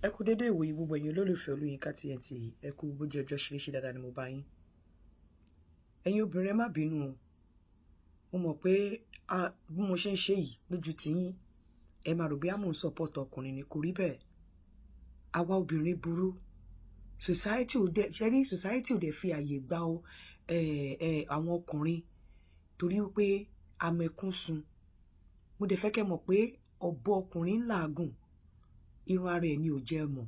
Ẹ kú dédé ìwòyí, gbogbo ẹ̀yin olólùfẹ́ Olúyinká TNT. Ẹ kú bójú ọjọ́ ṣe ṣe. Dáadáa ni mo bá yín. Ẹ̀yin obìnrin, ẹ má bínú o. Mo mọ̀ pé bí mo ṣe ń ṣe yìí lójú tiyín, ẹ máa rò bí àmọ́ ń support ọkùnrin ni. Kò rí bẹ́ẹ̀. Àwa obìnrin burú. Society ò dẹ̀ ṣe rí, society ò dẹ̀ fi àyè gba àwọn ọkùnrin torí pé amẹkún sun. Mo dẹ̀ fẹ́ kẹ́ mọ̀ pé ọ̀bọ ọkùnrin ń làágùn, irun ara ẹ̀ ni ò jẹ́ mọ̀.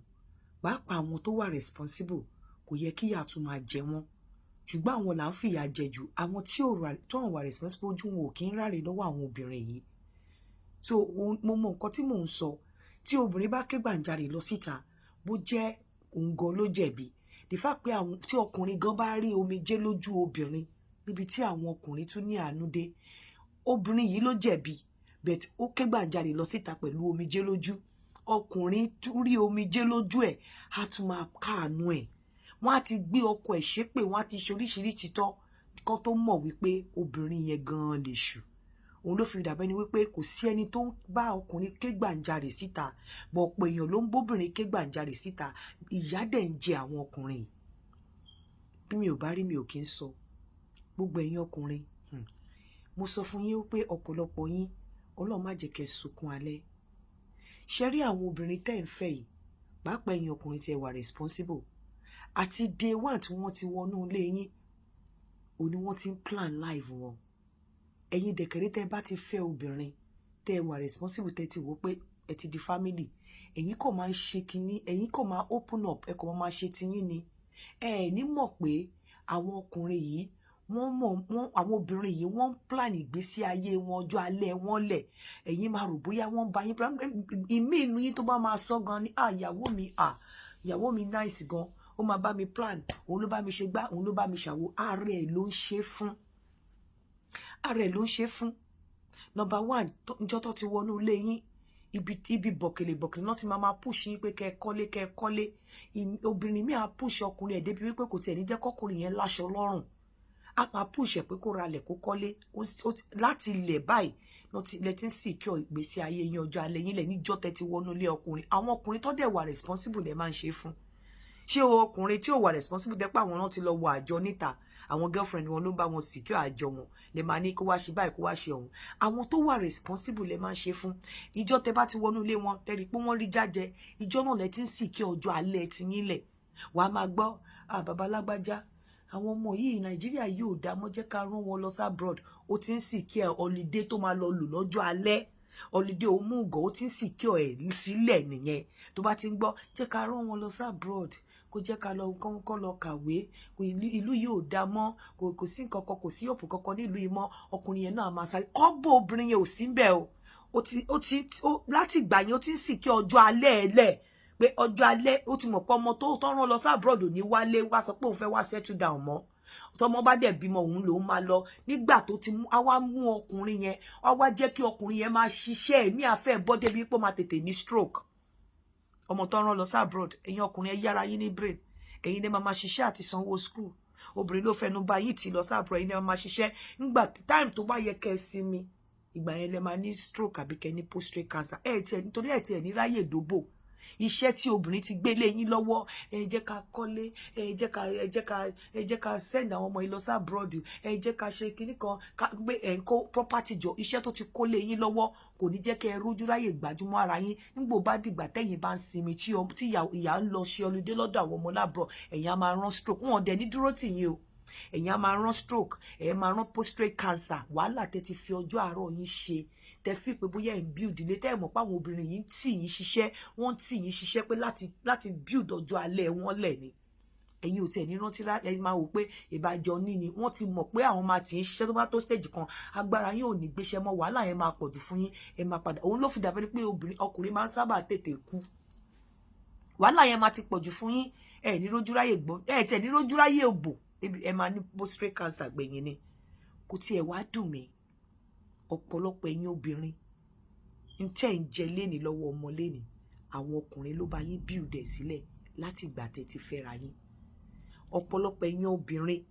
Pàápàá àwọn tó wà responsible, kò yẹ kí ìyà tún máa jẹ wọ́n, ṣùgbọ́n àwọn là ń fìyà jẹ jù. Àwọn tí ò tó wà responsible, ojú wọn ò kí ń ráre lọ́wọ́ àwọn obìnrin yìí. So mo mọ nǹkan tí mò ń sọ. Tí obìnrin bá ké gbàǹjarè lọ síta, bó jẹ́ òun gan ló jẹ̀bi, the fact pé àwọn tí ọkùnrin gan bá rí omijé lójú obìnrin, níbi tí àwọn ọkùnrin tún ní àánú dé, obìnrin yìí ló jẹ̀bi, but ó ké gbàǹjarè lọ síta pẹ̀lú omijé lójú, ọkùnrin tún rí omijé lójú ẹ̀, á tún máa káàánú ẹ̀. Wọ́n á ti gbé ọkọ ẹ̀ ṣépè, wọ́n á ti ṣe oríṣiríṣi tán kó tó mọ̀ wípé obìnrin yẹn gan-an lè ṣù. Òun ló fi dàbẹ́ ni wípé kò sí ẹni tó ń bá ọkùnrin ké gbàǹjarè síta bọ̀. Ọ̀pọ̀ èèyàn ló ń bóbìnrin ké gbàǹjarè síta. Ìyà dẹ̀ ń jẹ àwọn ọkùnrin. Bí mi ò bá rí, mi ò kí ń sọ. Gbogbo ẹ̀yin ọkùnrin, mo sọ fún yín pé ọ̀pọ̀lọpọ̀ yín, Ọlọ́run má jẹ́ kẹ́ sunkún alẹ́. Ṣe rí àwọn obìnrin tẹ́ ń fẹ́ yìí, pàápàá ẹ̀yin ọkùnrin tí ẹ wà responsible, àti day one tí wọ́n ti wọnú ilé yín òní, wọ́n ti ń plan life wọn. Ẹ̀yin dẹ̀kẹ̀rẹ́, tẹ́ bá ti fẹ́ obìnrin, tẹ́ ẹ wà responsible, tẹ́ ti wò pé ẹ ti di family, ẹ̀yin kò máa ń ṣe kinní, ẹ̀yin kò máa open up, ẹ kò máa ṣe tiyín ni. Ẹ ẹ̀ ní mọ̀ pé àwọn ọkùnrin yìí, wọ́n mọ̀ wọ́n, àwọn obìnrin yìí, wọ́n ń plan ìgbésí ayé wọn, ọjọ́ alẹ́ wọn lẹ̀. Ẹ̀yin máa rò bóyá wọ́n ń bá yín plan. Ìmí inú yín tó bá máa sọ gan ni, "Ah, ìyàwó mi, ah, ìyàwó mi nice gan, ó máa bá mi plan, òun ló bá mi ṣe gbá, òun ló bá mi ṣàwo." Ààrẹ ẹ̀ ló ń ṣe fún, ààrẹ ló ń ṣe fún. Number one, njọ́ tó ti wọnú ilé yín, ibi bọ̀kèlè bọ̀kèlè náà ti máa push yín pé kẹ́ ẹ kọ́lé, kẹ́ ẹ kọ́lé. Obìnrin mi á push ọkùnrin ẹ̀ débi wípé kò tiẹ̀ ní jẹ́ kọ́kùnrin yẹn láṣọ lọ́rùn. Á máa push ẹ̀ pé kó ralẹ̀, kó kọ́lé. Láti ilẹ̀ báyìí lẹ ti ń secure ìgbésí ayé yín, ọjọ́ alẹ́ yín lẹ̀, níjọ́ tẹ́ ti wọnú ilé ọkùnrin. Àwọn ọkùnrin tó dẹ̀ wà responsible lẹ máa ń ṣe fún. Ṣé ọkùnrin tí ò wà responsible, tẹ́ pé àwọn náà ti lọ wọ àjọ níta, àwọn girlfriend wọn ló ń bá wọn secure àjọ wọn, lè máa ní kó wá ṣe báyìí, kó wá ṣe ọ̀hún? Àwọn tó wà responsible lè máa ń ṣe fún. Ìjọ tẹ́ bá ti wọnú ilé wọn, tẹ́ rí pé wọ́n rí jájẹ, ìjọ náà lẹ ti ń secure ọjọ́ alẹ́ ti yín lẹ̀. Wàá máa gbọ́, "Ah, bàbá lágbájá, àwọn ọmọ yìí, Nàìjíríà yóò dá mọ́, jẹ́ ká rán wọn lọ sí abroad." Ó ti ń secure holiday tó máa lọ lò lọ́jọ́ alẹ́, holiday òmùgọ̀, ó ti ń secure ẹ̀ sílẹ̀ nìyẹn. Tó bá ti ń gbọ́, "Jẹ́ ká rán wọn lọ sí abroad, kó jẹ́ ká lọ kọ́ lọ kàwé, ìlú yìí ò dá mọ́, kò sí nǹkan kan, kò sí òpó kankan nílùú yìí mọ́," ọkùnrin yẹn náà máa sáré kọ́bọ̀. Obìnrin yẹn ò sí ń bẹ̀ o. Ó ti láti ìgbà yẹn, ó ti ń secure ọjọ́ alẹ́ ẹ̀ lẹ̀, pé ọjọ́ alẹ́, ó ti mọ̀ pé ọmọ tó tọ́rán lọ sí abroad ní wálé wá sọ pé òun fẹ́ wá settle down mọ́. Tọmọ bá dẹ̀ bímọ, òun lòún máa lọ. Nígbà tó ti mú, á wá mú ọkùnrin yẹn, á wá jẹ́ kí ọkùnrin yẹn máa ṣiṣẹ́ ẹ̀mí àfẹ́ bọ́ débi pé ó máa tètè ní stroke, ọmọ tó rán lọ sí abroad. Ẹ̀yin ọkùnrin, ẹ yára yín ní brain. Ẹ̀yin ní máa ṣiṣẹ́ àti sanwó school. Obìnrin ló fẹnu bá yín tí lọ sí abroad. Ẹ̀yin ní máa ṣiṣẹ́. Nígbà time tó bá yẹ kẹ́ ẹ sinmi, ìgbà yẹn lẹ máa ní stroke àbí kẹ́ ní prostate cancer. Ẹ tiẹ̀ nítorí ẹ tiẹ̀ ní ráyè dóbò. Iṣẹ́ tí obìnrin ti gbé lé yín lọ́wọ́, "Ẹ jẹ́ ká kọ́lé, ẹ jẹ́ ká send àwọn ọmọ yìí lọ sí abroad, ẹ jẹ́ ká ṣe kinní kan, ká gbé ẹ̀ ń kó property jọ," iṣẹ́ tó ti kó lé yín lọ́wọ́ kò ní jẹ́ kẹ́ ẹ rójú ráyè gbájúmọ́ ara yín. Nígbò bá dìgbà tẹ́yìn bá ń sinmi, tí ìyá ń lọ ṣe holiday lọ́dọ̀ àwọn ọmọ lábúrò, ẹ̀yin á máa rán stroke. Wọn dẹ̀ ní dúró tì yín o. Ẹ̀yin á máa rán stroke, ẹ̀ máa rán prostate cancer. Wàhálà tẹ́ ti fi ọjọ́ àárọ̀ yín ṣe, tẹ́ fi pé bóyá ẹ̀ ń build ilé, tẹ́ ẹ̀ mọ̀ pé àwọn obìnrin yìí ń tì yín ṣiṣẹ́, wọ́n ń tì yín ṣiṣẹ́ pé láti build ọjọ́ alẹ́ wọn lẹ̀ ni. Ẹ̀yin ò tiẹ̀ ní rántí. Ẹ máa wò pé ìbàjọ́ ní ni wọ́n ti mọ̀ pé àwọn máa tì í ṣiṣẹ́. Tó bá tó stage kan, agbára yín ò ní gbéṣẹ́ mọ́, wàhálà yẹn máa pọ̀jù fún yín, ẹ máa padà. Òun ló fi dàbẹ́ pé obìnrin, ọkùnrin máa ń sábà tètè kú. Wàhálà yẹn máa ti pọ̀jù fún yín. Ẹ ní rójú ráyè gbọ́n, ẹ tiẹ̀ ní rójú ráyè òbò, ẹ máa ní prostate cancer gbẹ̀yìn ni. Kò tiẹ̀ wá dùn mí. Ọ̀pọ̀lọpọ̀ ẹ̀yin obìnrin ń tẹ́ ń jẹ léni lọ́wọ́ ọmọ léni, àwọn ọkùnrin ló bá yín build ẹ̀ sílẹ̀ láti ìgbà tẹ́ ti fẹ́ra yín. Ọ̀pọ̀lọpọ̀ ẹ̀yin obìnrin,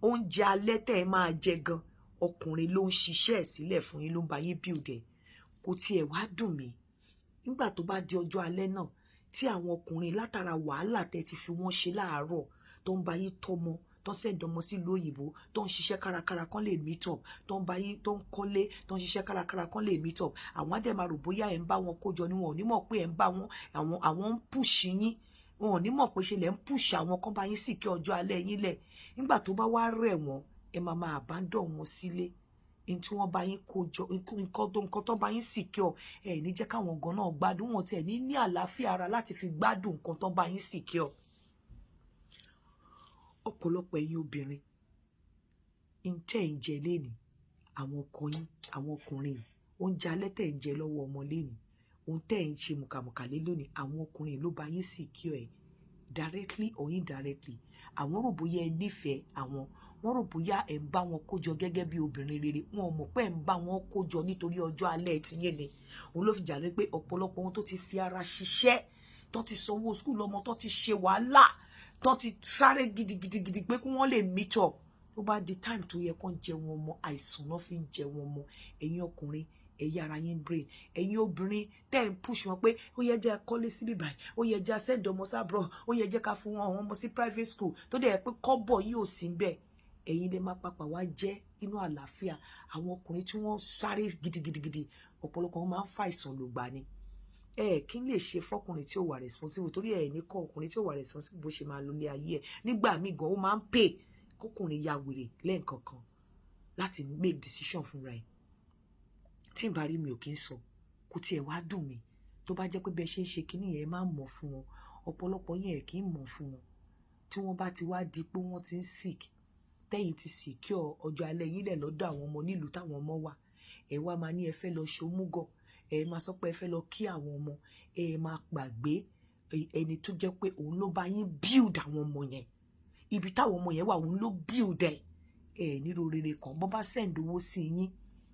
oúnjẹ alẹ́ tẹ́ ẹ máa jẹ gan, ọkùnrin ló ń ṣiṣẹ́ ẹ̀ sílẹ̀ fún yín, ló ń bá yín build ẹ̀. Kò tiẹ̀ wá dùn mí. Nígbà tó bá di ọjọ́ alẹ́ náà, Tí àwọn ọkùnrin, látara wàhálà tẹ́ ti fi wọ́n ṣe láàárọ̀, tó ń bá yín tọ́mọ, tó ń send ọmọ sílùú òyìnbó, tó ń ṣiṣẹ́ kárakára kán lè meet up, tó ń bá yín, tó ń kọ́lé, tó ń ṣiṣẹ́ kárakára kán lè meet up, àwọn á dẹ̀ máa rò bóyá ẹ̀ ń bá wọn kójọ ni. Wọn ò ní mọ̀ pé ẹ̀ ń bá wọn, àwọn ń push yín. Wọn ò ní mọ̀ pé ṣe lẹ̀ ń push àwọn kan bá yín sì kí ọjọ́ alẹ́ yín lẹ̀. Nígbà tó bá wá rẹ̀ wọ́n, ẹ máa máa abandon wọn sílé. Ní tí wọ́n bá yín kó jọ, nǹkan tó bá yín secure, ẹ ní jẹ́ káwọn gan náà gbádùn wọn, tiẹ̀ ní ní àlàáfíà ara láti fi gbádùn nǹkan tó bá yín secure. Ọ̀pọ̀lọpọ̀ ẹ̀yin obìnrin ń tẹ́ ń jẹ lénìí, àwọn ọkọ yín, àwọn ọkùnrin, oúnjẹ alẹ́ tẹ̀ ń jẹ lọ́wọ́ ọmọ lénìí, ohun tẹ́ ń ṣe mùkàmùkà lé lónìí, àwọn ọkùnrin ló bá yín secure ẹ̀, directly or indirectly. Àwọn rò bóyá ẹ nífẹ̀ẹ́ àwọn, wọ́n rò bóyá ẹ̀ ń bá wọn kójọ gẹ́gẹ́ bí obìnrin rere. Wọn ò mọ̀ pé ẹ̀ ń bá wọn kójọ nítorí ọjọ́ alẹ́ tiyín ni. Òun ló fi jà ní pé ọ̀pọ̀lọpọ̀ wọn tó ti fi ara ṣiṣẹ́, tó ti sanwó school ọmọ, tó ti ṣe wàhálà, tó ti sáré gidigidigidi pé kí wọ́n lè meet up, tó bá di time tó yẹ kán jẹ wọn ọmọ, àìsàn náà fi ń jẹ wọn ọmọ. Ẹ̀yin ọkùnrin, ẹ̀yà ara yín brain. Ẹ̀yin obìnrin tẹ́ ń push wọn pé ó yẹ jẹ́ kọ́lé síbí báyìí, ó yẹ jẹ́ send ọmọ s'abroad, ó yẹ jẹ́ ká fún wọn àwọn ọmọ sí private school, tó dẹ̀ pé kọ́bọ̀ yìí ò sí bẹ́ẹ̀, ẹ̀yin lè má papà wá jẹ́ inú àlàáfíà. Àwọn ọkùnrin tí wọ́n sáré gidigidigidi, ọ̀pọ̀lọpọ̀ wọn máa ń fa àìsàn lògbà ni. Ẹ kí n lè ṣe fọkùnrin tí ó wà responsible, torí ẹ ní kọ́ ọkùnrin tí ó wà responsible bó ṣe máa lò lé ayé ẹ. Nígbà míì gan, ó máa ń pè kọkùnrin ya wèrè lẹ́ẹ̀kankan láti make decision fúnra ẹ̀. Tí n bá rí, mi ò kí ń sọ, kò tiẹ̀ wá dùn mí. Tó bá jẹ́ pé bẹ́ẹ̀ ṣe ń ṣe kinní yẹn, máa ń mọ̀ fún wọn. Ọ̀pọ̀lọpọ̀ yẹn kì í mọ̀ fún wọn. Tí wọ́n bá ti wá di pé wọ́n ti ń sick, tẹ́yìn ti secure ọjọ́ alẹ́ yín lẹ̀ lọ́dọ̀ àwọn ọmọ nílùú táwọn ọmọ wà, ẹ wá máa ní ẹ fẹ́ lọ ṣomúgọ̀, ẹ máa sọ pé ẹ fẹ́ lọ kí àwọn ọmọ, ẹ máa gbàgbé ẹni tó jẹ́ pé òun ló bá yín build àwọn ọmọ yẹn. Ibi táwọn ọmọ yẹn wà, òun ló build ẹ. Ẹ nílò rere kan. Bọ́ bá send owó sí yín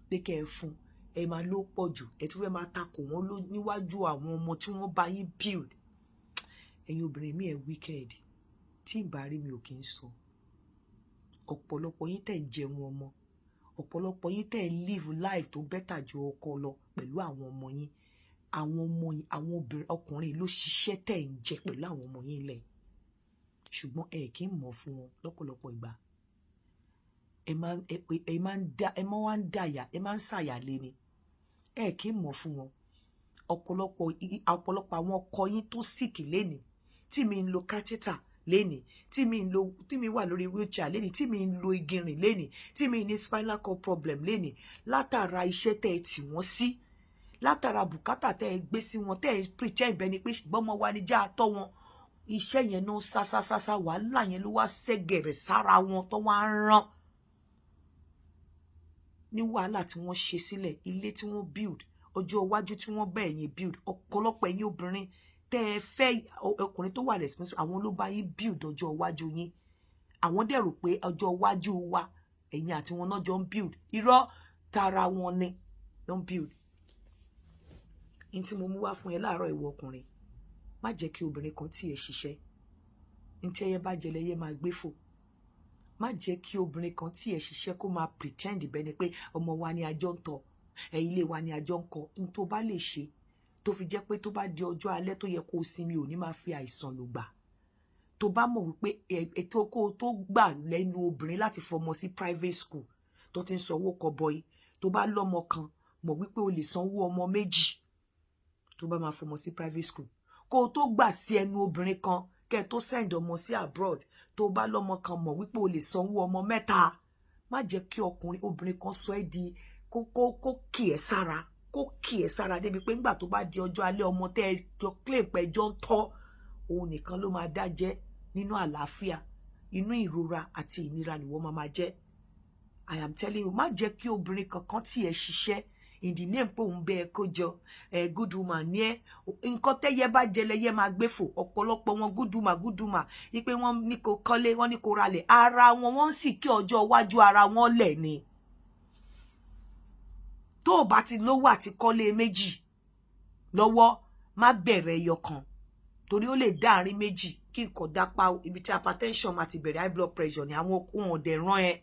pé kẹ́ ẹ fún, ẹ máa ló pọ̀ jù, ẹ tún fẹ́ máa takò wọ́n níwájú àwọn ọmọ tí wọ́n bá yín build. Ẹ̀yin obìnrin mi, ẹ̀ wicked. Tí ìbá rí, mi ò kì í sọ. Ọ̀pọ̀lọpọ̀ yín tẹ̀ ń jẹun ọmọ, ọ̀pọ̀lọpọ̀ yín tẹ̀ ń live life tó better ju ọkọ lọ pẹ̀lú àwọn ọmọ yín, àwọn ọmọ yín, àwọn obìnrin, ọkùnrin ló ṣiṣẹ́ tẹ̀ ń jẹ pẹ̀lú àwọn ọmọ yín lẹ̀. Ṣùgbọ́n ẹ kì í mọ̀ fún wọn lọ́pọ̀lọpọ̀ ìgbà. Ẹ máa ń dá, ẹ máa ń dàyà, ẹ máa ń ṣàyà lé ni. Ẹ kì í mọ̀ fún wọn. Ọ̀pọ̀lọpọ̀ àwọn ọkọ yín tó sick lénìí, tí mi ń lo catheter lénìí, tí mi ń lo, tí mi wà lórí wheelchair lénìí, tí mi ń lo igi rìn lénìí, tí mi ní spinal cord problem lénìí, látara iṣẹ́ tẹ́ ẹ tì wọ́n sí, látara bùkátà tẹ́ ẹ gbé sí wọn, tẹ́ ẹ pretend bẹ́ẹ̀ ni pé gbọ́mọ wa ni já tọ́ wọn, iṣẹ́ yẹn náà sásásásá, wàhálà yẹn ló wá ṣẹ́gẹ̀rẹ̀ sára wọn tó wá ń rán ní wàhálà tí wọ́n ṣe sílẹ̀, ilé tí wọ́n build, ọjọ́ iwájú tí wọ́n bá ẹ̀yin build. Ọ̀pọ̀lọpọ̀ ẹ̀yin obìnrin tẹ́ ẹ fẹ́ ọkùnrin tó wà responsible, àwọn ló bá yín build ọjọ́ iwájú yín. Àwọn dẹ̀ rò pé ọjọ́ iwájú wa, ẹ̀yin àti wọn náà jọ ń build. Irọ́, tara wọn ni ló ń build. Ní tí mo mú wá fún ẹ láàárọ̀, ìwọ ọkùnrin, má jẹ́ kí obìnrin kan tí ẹ ṣiṣẹ́. Ní tí ẹyẹ bá jẹ lẹyẹ máa gbé fò. Má jẹ́ kí obìnrin kan tí ẹ ṣiṣẹ́ kó máa pretend bẹ́ẹ̀ ni pé ọmọ wa ni àjọ ń tọ́ ẹ, ilé wa ni àjọ ń kọ́. N tó bá lè ṣe tó fi jẹ́ pé tó bá di ọjọ́ alẹ́ tó yẹ kó o sinmi, ò ní máa fi àìsàn lò gbà. Tó bá mọ̀ wípé ètò kó o tó gbà lẹ́nu obìnrin láti fọmọ sí private school tó ti ń sanwó kọbọi, tó bá lọ́mọ kan, mọ̀ wípé o lè sanwó ọmọ méjì tó bá máa fọmọ sí private school. Kó o tó gbà sí ẹnu obìnrin kan kẹ́ ẹ tó send ọmọ sí abroad, tó bá lọ́mọ kan, mọ̀ wípé o lè sanwó ọmọ mẹ́ta. Má jẹ́ kí ọkùnrin, obìnrin kan sọ ẹ́ di kó kì ẹ́ sára, kó kì ẹ́ sára débi pé ńgbà tó bá di ọjọ́ alẹ́, ọmọ tẹ́ ẹ jọ claim pé ẹjọ́ ń tọ́, òun nìkan ló máa dá jẹ́ nínú àlàáfíà. Inú ìrora àti ìnira ni wọ́n máa máa jẹ́. I am telling you, má jẹ́ kí obìnrin kankan tí ẹ ṣiṣẹ́ in the name pé òun bẹ ẹ kó jọ ẹ, good woman ní ẹ. Nǹkan tẹ́yẹ bá jẹ lẹ́yẹ máa gbé fò. Ọ̀pọ̀lọpọ̀ wọn, good woman, good woman, wípé wọ́n ní kó kọ́lé, wọ́n ní kó ralẹ̀, ara wọn, wọ́n sì kí ọjọ́ iwájú ara wọn lẹ̀ ni. Tó o bá ti lówó àti kọ́lé méjì lọ́wọ́, má bẹ̀rẹ̀ ẹyọ kan, torí ó lè dá àárín méjì kí nǹkan dápá, ibi tí hypertension máa ti bẹ̀rẹ̀, high blood pressure ni. Àwọn ohun ọ̀dẹ̀ rán ẹ.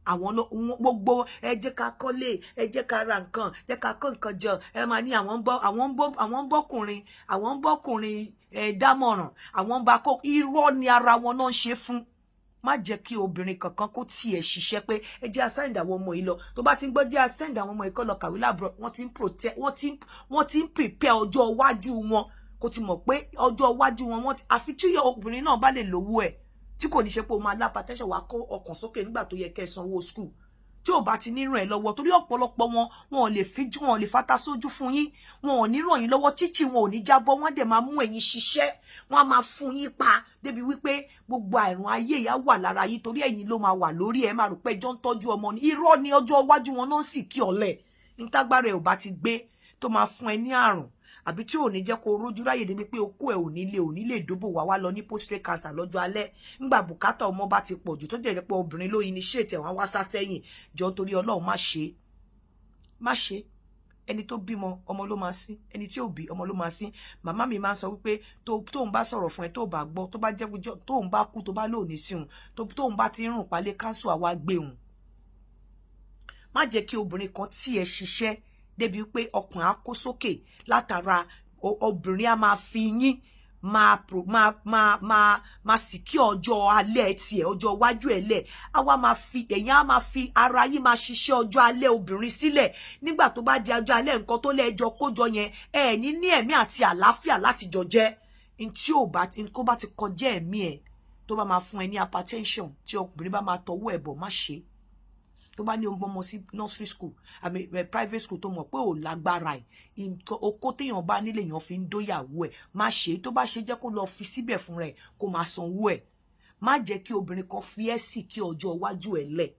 Àwọn gbogbo, ẹ jẹ́ ká kọ́lé, ẹ jẹ́ ká ra nǹkan, jẹ́ ká kó nǹkan jọ. Ẹ máa ní àwọn ń bọ́, àwọn ń bọ́kùnrin ẹ dámọ̀ràn, àwọn ń bá kó. Irọ́ ni, ara wọn náà ń ṣe fún. Má jẹ́ kí obìnrin kankan kó tiẹ̀ ṣiṣẹ́ pé ẹ jẹ́ a send àwọn ọmọ yìí lọ. Tó bá ti ń gbọ́ jẹ́ a send àwọn ọmọ yìí kọ́ lọ kàwé l'abroad, wọ́n ti ń protect, wọ́n ti ń prepare ọjọ́ iwájú wọn. Kó ti mọ̀ pé ọjọ́ iwájú wọn, wọ́n ti àfi tí obìnrin náà bá lè lówó ẹ̀, tí kò ní ṣe pé o máa l'hypertension, wàá kó ọkàn sókè nígbà tó yẹ kẹ́ ẹ sanwó school, tí ò bá ti ní ràn ẹ́ lọ́wọ́. Torí ọ̀pọ̀lọpọ̀ wọn, wọn ò lè fi, wọn ò lè fata sójú fún yín, wọn ò ní ràn yín lọ́wọ́ títí wọn ò ní jábọ́. Wọ́n dẹ̀ máa mú ẹ̀yin ṣiṣẹ́, wọ́n á máa fún yín pa débi wípé gbogbo àìrùn ayé ìyá wà lára yín, torí ẹ̀yin ló máa wà lórí ẹ̀. Máa rò pé ẹjọ́ ń tọ́jú ọmọ ni. Irọ́ ni, ọjọ́ iwájú wọn náà sì kí ọ̀lẹ̀ nítagbára ẹ̀ ò bá ti gbé, tó máa fún ẹ ní àrùn, àbí tí ò ní jẹ́ kó rójú ráyè, débi pé okó ẹ̀ ò ní lè dóbò, wá wá lọ ní prostate cancer lọ́jọ́ alẹ́, ńgbà bùkátà ọmọ bá ti pọ̀ jù, tó jẹ́ pé obìnrin ló initiate ẹ̀, wọ́n wá sá sẹ́yìn. Jọ, torí Ọlọ́run, má ṣe, má ṣe. Ẹni tó bímọ, ọmọ ló máa sín. Ẹni tí ò bí, ọmọ ló máa sín. Màmá mi máa ń sọ wípé tóun bá sọ̀rọ̀ fún ẹ, tó bá gbọ́, tó bá jẹ́ tóun bá kú, tó bá lóòní sí òun, tóun bá ti ń rùn palẹ̀, káńsù àwa gbé òun. Má jẹ́ kí obìnrin kan tí ẹ ṣiṣẹ́ débi pé ọkùnrin á kó sókè látara obìnrin, á máa fi yín máa pro máa máa máa máa sì kí ọjọ́ alẹ́ tiẹ̀, ọjọ́ iwájú ẹ̀ lẹ̀. Á wá máa fi ẹ̀yìn, á máa fi ara yín máa ṣiṣẹ́ ọjọ́ alẹ́ obìnrin sílẹ̀. Nígbà tó bá di ọjọ́ alẹ́, nǹkan tó lẹ́ẹ̀jọ kójọ yẹn, ẹ̀ ní ní ẹ̀mí àti àlàáfíà láti jọ jẹ́. N tí ò bá ti kó bá ti kọjá ẹ̀mí ẹ̀, tó bá máa fún ẹ ní hypertension, tí obìnrin bá máa tọwọ́ ẹ̀ bọ̀, má ṣe. Tó bá ní ọmọ ọmọ sí nursery school àmì private school, tó mọ̀ pé ò lágbára ẹ̀, okó téèyàn bá nílé èèyàn fi ń dóyàwó ẹ̀, má ṣe. Tó bá ṣe, jẹ́ kó lọ fi síbẹ̀ fún rẹ̀, kó máa sanwó ẹ̀. Má jẹ́ kí obìnrin kan fi ẹ́ sì kí ọjọ́ iwájú ẹ̀ lẹ̀.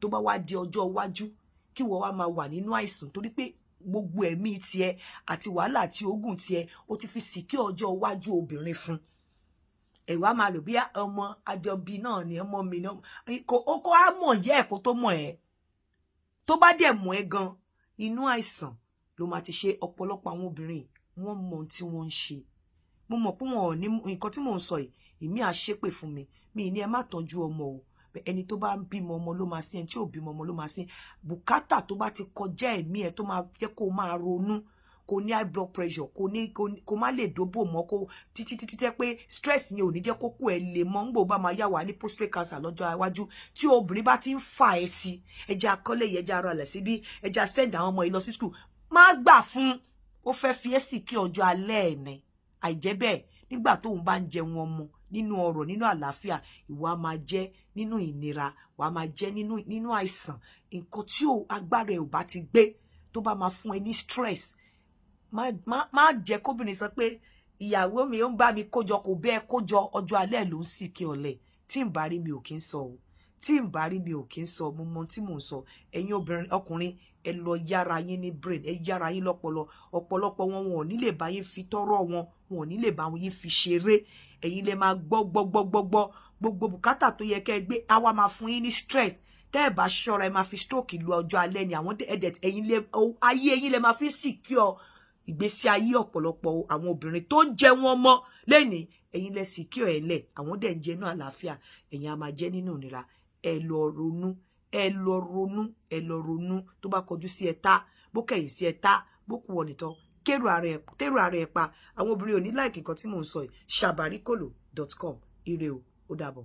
Tó bá wá di ọjọ́ iwájú, kí wọ́n wá máa wà nínú àìsàn, torí pé gbogbo ẹ̀mí tiẹ̀ àti wàhálà àti ogun tiẹ̀, ó ti fi sì kí ọjọ́ iwájú obìnrin fún ẹ. Wá máa lò bí ọmọ àjọbí náà ni, ọmọ mi náà kò ó kó á mọ̀ yẹ́ ẹ̀ kó tó mọ̀ ẹ́. Tó bá dẹ̀ mọ̀ ẹ́ gan, inú àìsàn ló máa ti ṣe. Ọ̀pọ̀lọpọ̀ àwọn obìnrin, wọ́n mọ ohun tí wọ́n ń ṣe. Mo mọ̀ pé wọn ò ní nǹkan tí mò ń sọ yìí. Ìmí àṣépè fún mi. Mi ní ẹ má tọ́jú ọmọ o. Ẹni tó bá ń bímọ, ọmọ ló máa sí. Ẹni tí ò bímọ, ọmọ ló máa sí. Bùkátà tó bá ti kọjá ẹ̀mí ẹ, tó máa jẹ́ kó máa ronú, kó ní high blood pressure, kó ní kó má lè dóbò mọ́, kó títí títí tẹ́ pé stress yẹn ò ní jẹ́ kó kú ẹ lè mọ́, ń gbò bá máa yá wà ní prostate cancer lọ́jọ́ iwájú. Tí obìnrin bá ti ń fà ẹ́ sí, ẹja akọ́lé yìí, ẹja ara rẹ̀ síbí, ẹja send àwọn ọmọ yìí lọ sí school, má gbà fún. Ó fẹ́ fi ẹ́ sì kí ọjọ́ alẹ́ ẹ̀ ní. Àìjẹ́ bẹ́ẹ̀, nígbà tóun bá ń jẹun ọmọ nínú ọrọ̀, nínú àlàáfíà, ìwọ á máa jẹ nínú ìnira, wà á máa jẹ nínú àìsàn. Nǹkan tí ò agbára ẹ̀ ò bá ti gbé, tó bá máa fún ẹ ní stress, má jẹ́ kóbìnrin sọ pé ìyàwó mi ó ń bá mi kójọ. Kò bẹ́ẹ̀ kójọ, ọjọ́ alẹ́ ló ń sì kí ọ̀lẹ. Tí n bá rí mi ò kí ń sọ o. Tí n bá rí mi ò kí ń sọ. Mo mọ tí mò ń sọ. Ẹ̀yin obìnrin, ọkùnrin, ẹ lọ yára yín ní brain, ẹ yára yín lọ́pọlọ. Ọ̀pọ̀lọpọ̀ wọn, wọn ò ní lè bá yín fi tọ́rọ̀ wọn, wọn ò ní lè bá yín fi ṣeré. Ẹ̀yin lè máa gbọ́ gbọ́ gbọ́ gbọ́ gbọ́. Gbogbo bùkátà tó yẹ kẹ́ ẹ gbé, á wá máa fún yín ní stress. Tẹ́ ẹ bá ṣọ́ra, ẹ máa fi stroke lu ọjọ́ alẹ́ ni. Àwọn ẹ̀dẹ̀, ẹ̀yin lè ayé, ẹ̀yin lè máa fi secure ìgbésí ayé. Ọ̀pọ̀lọpọ̀ àwọn obìnrin tó ń jẹ wọn mọ́ lẹ́ni, ẹ̀yin lẹ secure ẹ̀ lẹ̀. Àwọn dẹ̀ ń jẹ inú àlàáfíà, ẹ̀yin á máa jẹ nínú ìnira. Ẹ lọ ronú, ẹ lọ ronú, ẹ lọ ronú. Tó bá kọjú sí ẹ tá, bó kẹ̀yìn sí ẹ tá, bó kù wọ nìtàn, kérò ara ẹ pa. Àwọn obìnrin ò ní like nǹkan tí mò ń sọ yìí. Sabarikolo.com. Ire o, ó dàbọ̀.